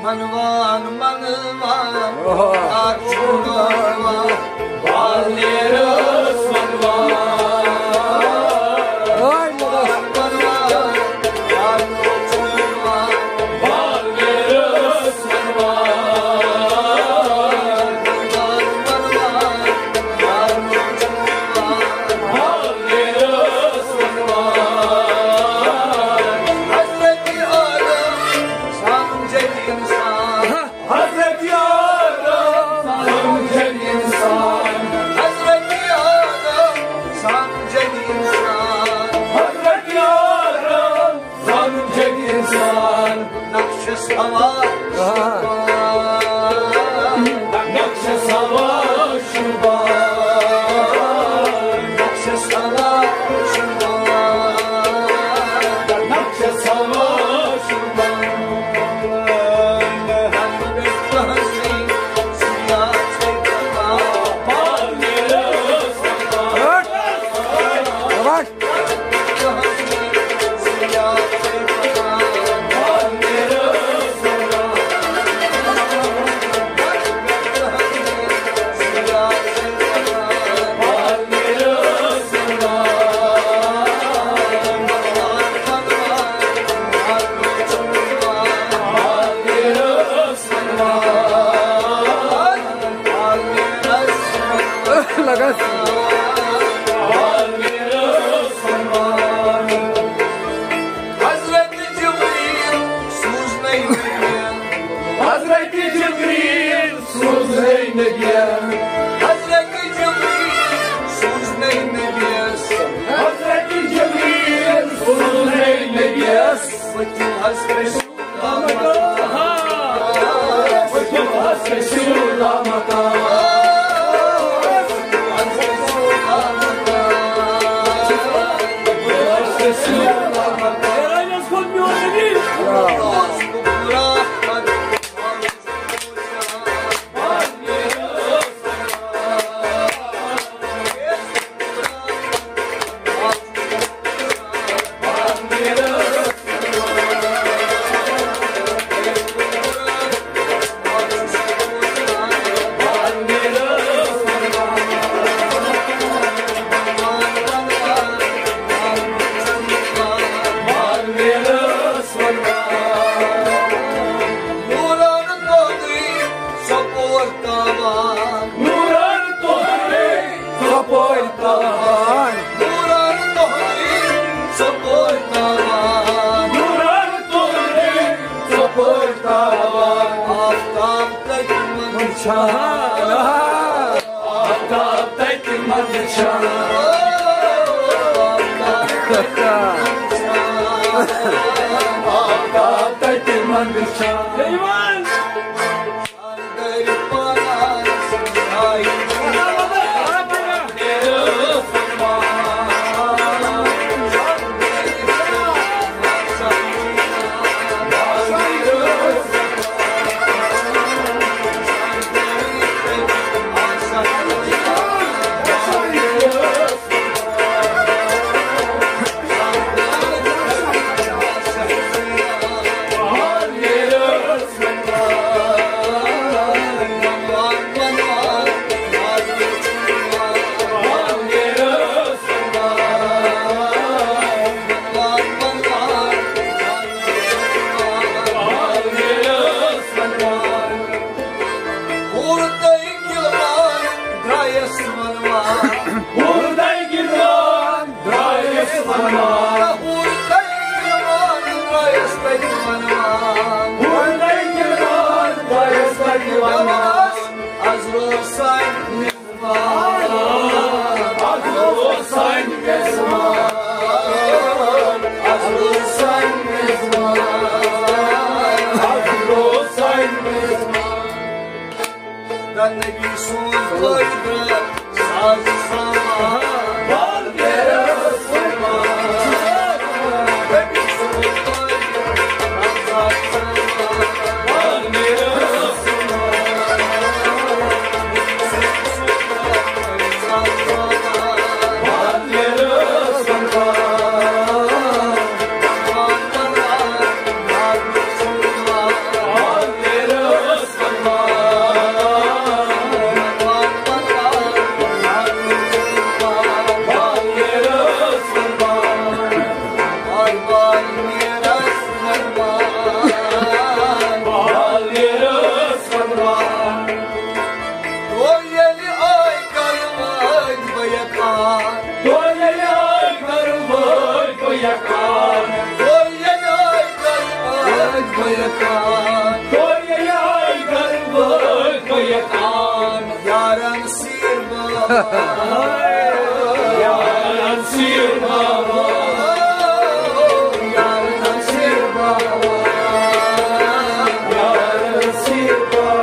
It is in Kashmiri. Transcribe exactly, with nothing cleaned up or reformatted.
منوان، منوان، اوہو۔ یار چھُ منوان، بالمیرس منوان۔ اوے، لگس۔ منوان، یار چھُ منوان، بالمیرس منوان۔ منوان، منوان، یار چھُ منوان، بالمیرس منوان۔ حضرت آدم سمجھن انسان۔ حضرت آدم سمجھن انسان۔ حضرت آدم سمجھن انسان۔ حضرت آدم سمجھن انسان۔ نقشس ہوا شوبان۔ نقشس ہوا شوبان۔ نقشس ہوا شوبان۔ نقشس ہوا شوبان۔ لگس۔ حضرت جبریل سوزنے نبی۔ حضرت جبریل سوزنے نبی۔ حضرت جبریل سوزنے نبی۔ حضرت جبریل سوزنے نبی۔ پٔکِو حضرت نورن توہی ژۄپور تاوان۔ نورن توہی ژۄپور تاوان۔ نورن توہی ژۄپور تاوان۔ نورن توہی ژۄپور تاوان۔ آفتاب تتہِ منٛز چھا۔ آفتاب تتہِ منٛز چھا۔ آفتاب تتہِ منٛز چھا۔ یارن سیر بابا، یارن سیر بابا، یارن سیر بابا، یارن سیر بابا۔